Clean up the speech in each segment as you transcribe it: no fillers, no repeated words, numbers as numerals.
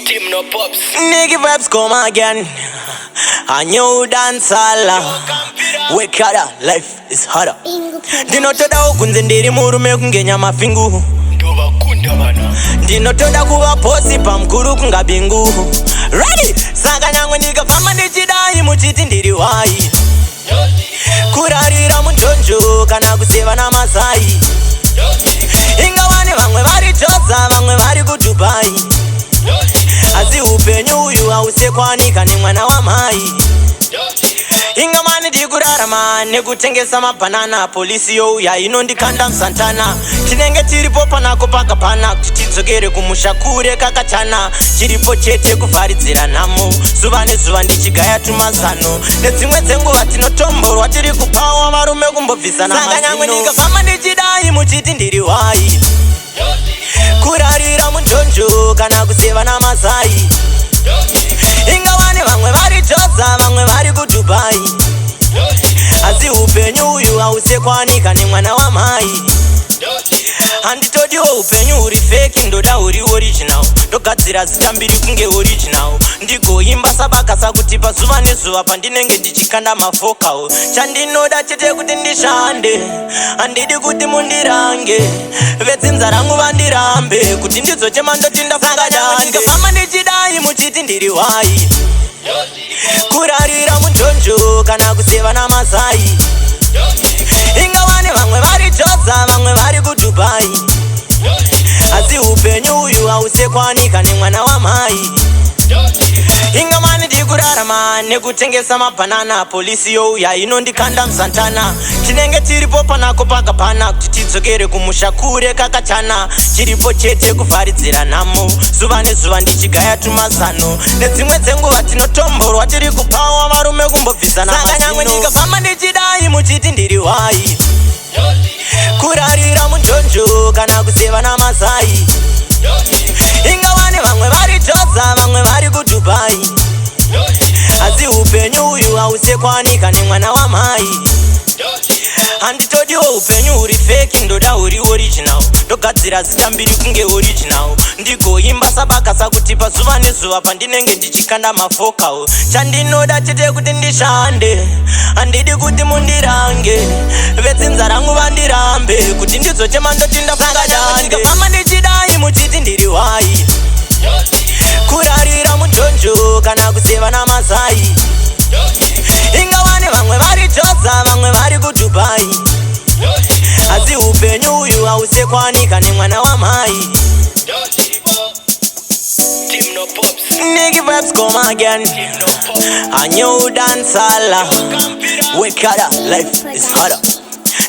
Team No Pops. Nigga vibes come again. A new dancehall. Wake up, life is harder. Ndinotoda kunzi ndiri murume kunge nyamafingu. Ndovakunda vana. Ndinotoda kuva boss pamukuru kunga Bingu. Ready? Saka nyangwe ndikafamba ndichidai muchiti ndiri wai. Kurarira munjonjo kana kuseva namazai. Ingawane vamwe vari Joza, vamwe vari kuDubai. Asi upenyu uyu hausekwanika nemwana wamai. Ingamani ndikurarama nekutengesa mabhanana. Polisi youya inondikanda musantana. Tinenge tiripo panako pakapana kuti tidzokere kumusha kure kakachana. Chiripo chete kuvharidzira nhamo zuva nezuva ndichigaya tumazano. Nedzimwe dzenguva tinotomborwa tiri kupawa varume kumbobvisana. Saka nyangwe ndikafamba ndichidai muchiti ndiri wai. Kurarira munjonjo kana kuseva namazai. Ingawane vamwe vari Joza, vamwe vari kuDubai. Asi upenyu uyu hausekwanika nemwana wamai. Handitodiwo upenyu huri fake, ndoda huri original. Ndogadzira zita mbiri kunge original. Ndigoimba sabakasa kuti pazuva nezuva pandinenge ndichikanda mavocal. Chandinoda chete kuti ndishande, handidi kuti mundirange. Vedzinza rangu vandirambe kuti ndizochema ndoti ndafunga dande. Ndikafamba ndichidai muchiti ndiri wai. Kurarira munjonjo kana kuseva namazai. Ingawane vamwe vari Joza, vamwe vari kuDubai. Asi upenyu uyu hausekwanika nemwana wamai. Ingamani ndikurarama nekutengesa mabhanana. Polisi youya inondikanda musantana. Tinenge tiripo panako pakapana kuti tidzokere kumusha kure kakachana. Chiripo chete kuvharidzira nhamo zuva nezuva ndichigaya tumazano. Nedzimwe dzenguva tinotomborwa tiri kupawa varume kumbobvisana. Saka nyangwe ndikafamba ndichidai muchiti ndiri wai. Kurarira munjonjo kana kuseva namazai. Ingawane vamwe vari Joza, vamwe vari kuDubai. Asi upenyu uyu hausekwanika nemwana wamai. Handitodiwo upenyu huri fake, ndoda huri original. Ndogadzira zita mbiri kunge original. Ndigoimba sabakasa kuti pazuva nezuva pandinenge ndichikanda mavocal. Chandinoda chete kuti ndishande, handidi kuti mundirange. Vedzinza rangu vandirambe kuti ndizochema ndoti ndafunga dande. Ndikafamba ndichidai muchiti ndiri wai. Kurarira munjonjo kana kuseva namazai. Ingawane vamwe vari Joza, vamwe vari kuDubai. Asi upenyu uyu hausekwanika nemwana wamai. Team No Pops. Nigga vibes come again. Team No Pops. A new dancehall. Wake up, life is harder.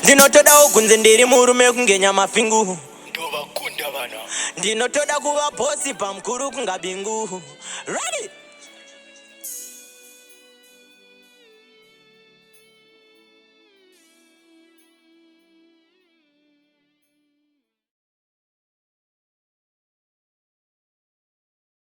Ndinotoda kunzi ndiri murume kunge nyamafingu. Ndovakunda vana. Ndinotoda kuva boss pamukuru kunga Bingu. Ready?